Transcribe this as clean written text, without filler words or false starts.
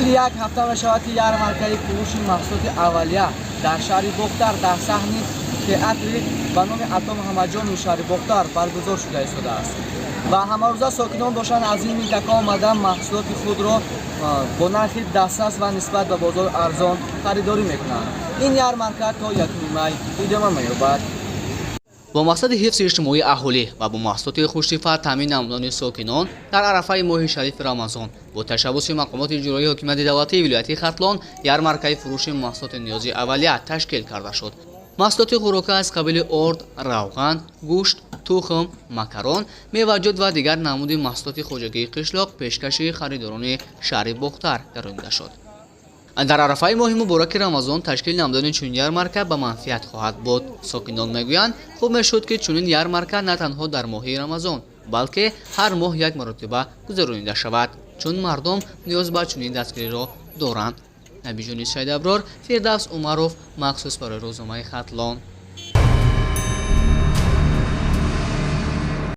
Ташкили як ҳафта мешавад, ки ярмаркаи фурӯши маҳсулоти аввалия дар шаҳри Бохтар дар саҳни театри ба номи Ато Муҳаммадҷонови шаҳри Бохтар баргузор шуда истодааст ва ҳамарӯза сокинон бошанд, аз ин минтақа омада, маҳсулоти худро бо нархи дастрас ва нисбат ба бозор арзон харидорӣ мекунанд. Ин ярмарка то 1 май идома меёбад. Бо мақсади ҳифзи иҷтимоии аҳолӣ ва бо маҳсулоти хушсифат таъмин намудани сокинон дар арафаи моҳи шарифи Рамазон бо ташаббуси мақомоти иҷроии ҳокимияти давлатии вилояти Хатлон ярмаркаи фурӯши маҳсулоти ниёзи аввалия ташкил карда шуд. Маҳсулоти хӯрока аз қабили орд, равған, гӯшт, тухм, макарон, меваҷот ва дигар намуди маҳсулоти хоҷагии қишлоқ пешкаши харидорони шаҳри Бохтар гардонида шуд. Дар арафаи моҳи мубораки Рамазон ташкил намудани чунин ярмарка ба манфиат хоҳад буд. Сокинон мегӯянд, хуб мешуд, ки чунин ярмарка на танҳо дар моҳи Рамазон, балки ҳар моҳ як маротиба гузаронида шавад, чун мардум ниёз ба чунин дастгириро доранд. Набиҷони Саидаброр, Фирдавс Умаров, махсус барои рӯзномаи Хатлон.